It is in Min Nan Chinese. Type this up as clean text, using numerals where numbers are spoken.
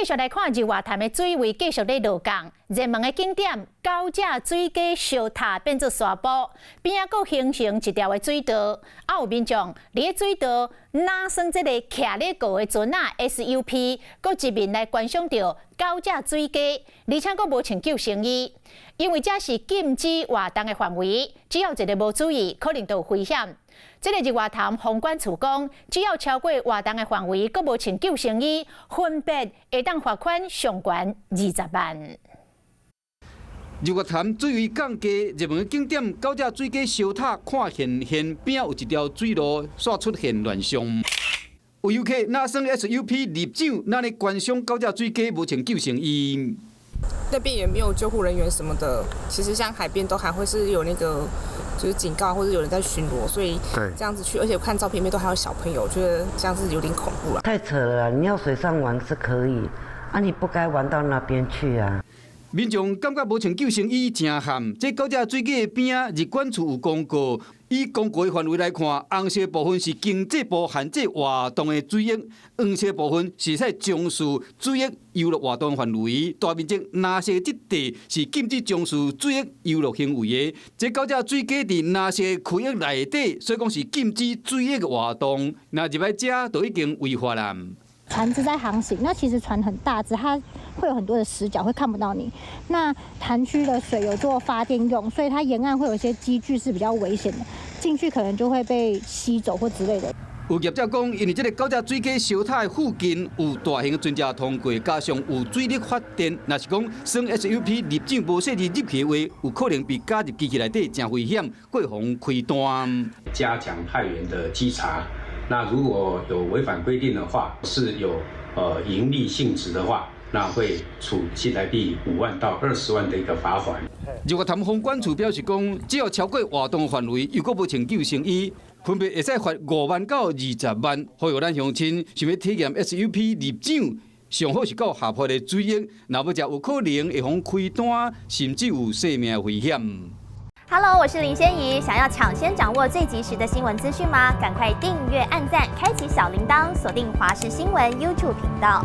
繼續來看日月潭的水位繼續咧落降，熱門的景點九隻水雞燒塔變做沙坡，邊仔閣形成一條的水道。啊，有民眾佇咧水道拿耍這個徛咧過的船仔 SUP，閣一面來觀賞著九隻水雞，而且閣無穿救生衣，因為這是禁止活動的範圍，只要一个無注意，可能就有危險。這个日月潭航管處講，只要超過活動的範圍，閣無穿救生衣，分別會當罰款上懸20萬。日月潭水位降低，熱門景點九隻水雞燒塔看現現邊有一條水路煞出現亂象。有遊客若耍 SUP 入槳，那咧觀賞九隻水雞無穿救生衣。那邊也沒有救護人員什麼的，其實像海邊都還會是有那個就是警告或者有人在巡邏，所以這樣子去，而且我看照片裡面都還有小朋友，覺得這樣子有點恐怖啦。太扯了，你要水上玩是可以，啊你不該玩到那邊去啊。民眾感覺無穿救生衣誠譀，這九隻水雞的邊仔，入管處有公告，以公告的範圍來看，紅色部分是經濟部限制活動的水域，黃色部分是使從事水域遊樂活動範圍。大面積藍色這塊是禁止從事水域遊樂行為的。這九隻水雞佇藍色區域內底，所以講是禁止水域活動。若入來遮，就已經違法啦。船隻在航行，那其實船很大隻，它會有很多的死角，會看不到你。那潭區的水有做發電用，所以它沿岸會有一些積聚是比較危險的，進去可能就會被吸走或之類的。有業者講，因為這个九隻水雞燒塔的附近有大型船隻通過，加上有水力發電，若是講耍 SUP 入槳無細膩入去的話，有可能被捲入機器內底，誠危險，過予開單。加強派員的稽查。那如果有違反規定的話，是有營利性質的話，那會處新台幣5萬到20萬的一個罰款。日月潭航管處表示講，只要超過活動範圍，又閣無穿救生衣，分別會使罰5萬到20萬。呼籲咱鄉親想欲體驗 SUP 入槳，上好是到合法的水域，若無則有可能會予開單，甚至有生命危險。 Hello，我是林仙怡。想要搶先掌握最及時的新聞資訊嗎？趕快訂閱、按讚、開啟小鈴鐺，鎖定華視新聞 YouTube 頻道。